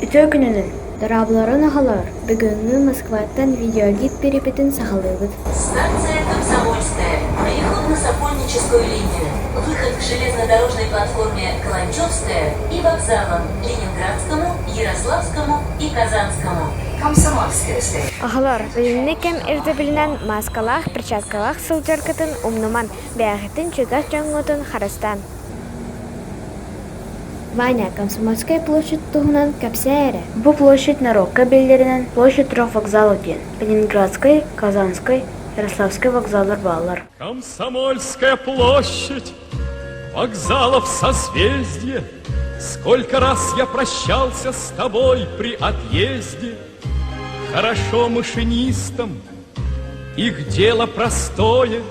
Үтүө күнүнэн! Дорооболорун оҕолоор, бүгүҥҥү Москваттан видеогид биэрибитин саҕалыыбыт. Станция Комсомольская. Переход на Сокольническую линию. Выход к железнодорожной платформе Каланчевская и вокзалам Ленинградскому, Ярославскому и Казанскому. Комсомольская стоит. Оҕолор, билиҥҥи кэм ирдэбилинэн мааскалаах, перчаткалаах сылдьаргытын умнумаҥ, бэйэҕитин чугас дьоҥҥутун харыстааҥ. Ваня, Комсомольская площадь туһунан кэпсээ эрэ. Бу площадь норуокка биллэринэн Площадь трех вокзалов диэн. Ленинградскай, Казанскай, Ярославскай вокзаллар бааллар. Комсомольская площадь, вокзалов созвездие, Сколько раз я прощался с тобой при отъезде. Хорошо машинистам, их дело простое,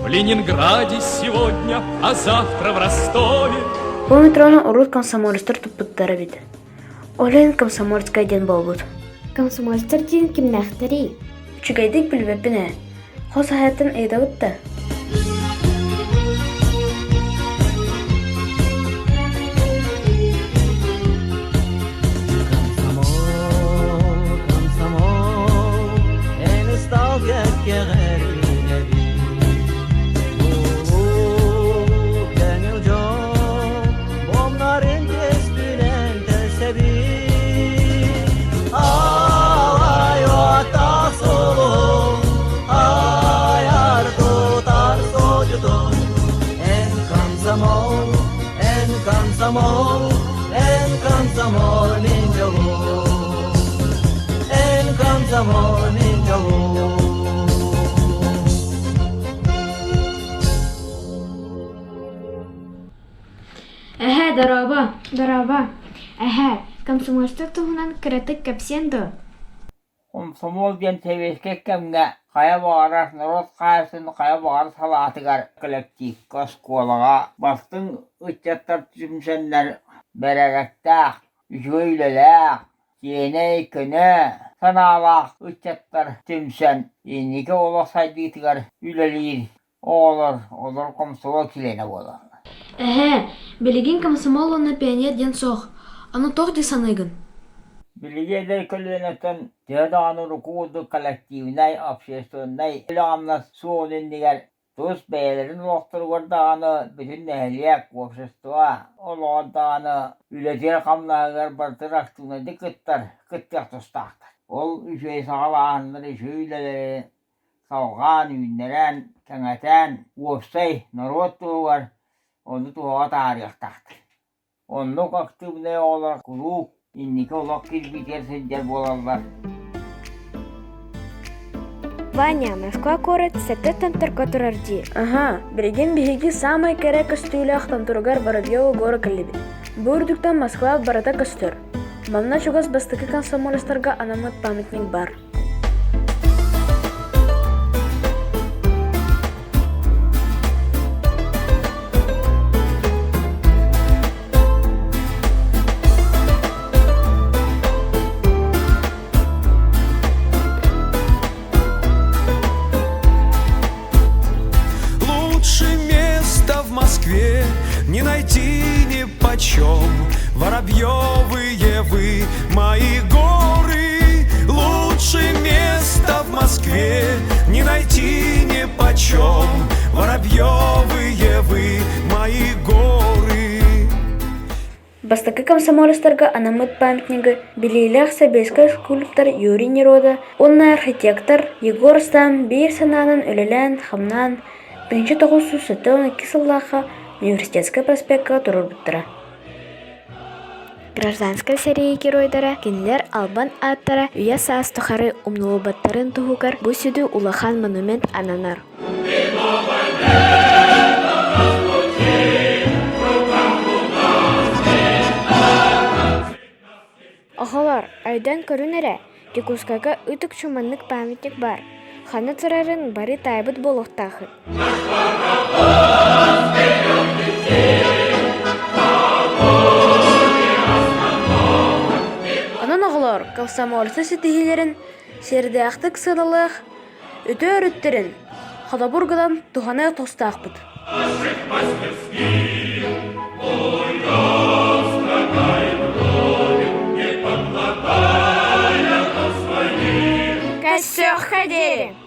В Ленинграде сегодня, а завтра в Ростове. Бу метрону урут комсомолецтар туппуттар эбит. Ол иһин Комсомольская диэн буолбут. Комсомольцтар диэн кимнээхтэрий? Үчүгэйдик билбэппин ээ. Хос аһыттан ыйытабыт да. Комсомол, комсомол, эн ыстал кэккэҕэр үүнэбин. Улуу көҥүл дьон бомнарын түспүнэн тэлсэбин. Алай уоттаах суолум, айар тутар суодьутум. Эн комсомол, эн комсомол, эн комсомол мин дьолум. Эн комсомол мин дьолум. Эһээ, дорообо! Дорообо! Эһээ, комсомольство туһунан кыратык кэпсиэн дуо? Хомсомуол диэн сэбиэскэй кэмҥэ хайа баҕарар норуот хаһаайыстыбатын хайа баҕарар салаатыгар кэлэктиипкэ, оскуолаҕа бастыҥ ыччаттар түмсэннэр бэрээдэктээх, үчүгэй үлэлээх, киэнэй, көнө санаалаах ыччаттар түмсэн инники олох сайдыытыгар үлэлиир оҕолор олор комсомол чилиэнэ буолаллар. Эһээ, билигин комсомол уонна пионер диэн суох. Ону туох дии саныыгын? Билиги эдэр көлүөнэттэн төһө даҕаны урукку курдук коллективнай, общественнай үлэ-хамнас суоҕун иннигэр тус бэйэлэрин олохторугар даҕаны бүтүн нэһилиэк, общество олоҕор даҕаны үлэтигэр-хамнаһыгар барытыгар активнайдык кыттар, кыттыах тустаахтар. Ол үчүгэй саҕалааһыннары, үчүгэй үлэлэри салҕаан, үүннэрэн, кэҥэтэн, уопсай норуот туһугар ону туһаҕа таһаарыахтаахтар. Оннук актыыбынай оҕолор куруук инники олох кирбиитигэр сылдьар буолаллар. Ваня, Москва куорат сэттэ томторго турар дии. Аһа, билигин биһиги саамай кэрэ көстүүлээх томторугар Воробьево гора кэллибит. Бу үрдүктэн Москва барыта көстөр. Манна чугас бастакы комсомолецтарга анаммыт памятник баар. Лучше места в Москве не найти ни почем. Воробьевые вы, мои горы. Лучше места в Москве не найти ни почем. Воробьевые вы, мои горы. Бастакы комсомолецтарга анаммыт памятнигы билиилээх сэбиэскэй скульптор Юрий Нерода уонна архитектор Егор Стан биир санаанан үлэлээн-хамнаан 1972 сыллаахха Университетскай проспекка туруорбуттара. Гражданскай сэрии геройдара кинилэр албан ааттара үйэ-саас тухары умнуллубаттарын туһугар бу сүдү улахан монумент ананар. Оҕолор, өйдөөн көрүн эрэ, Дьокуускайга ытык маннык памятник баар, ханна турарын бары таайбыт буолуохтааххыт. Онон оҕолор комсомольцы ситиһиилэрин сиэрдээхтик сыаналыах, үтүө өрүттэрин холобур гынан туһаныах тустаахпыт. Буолуохха диэри.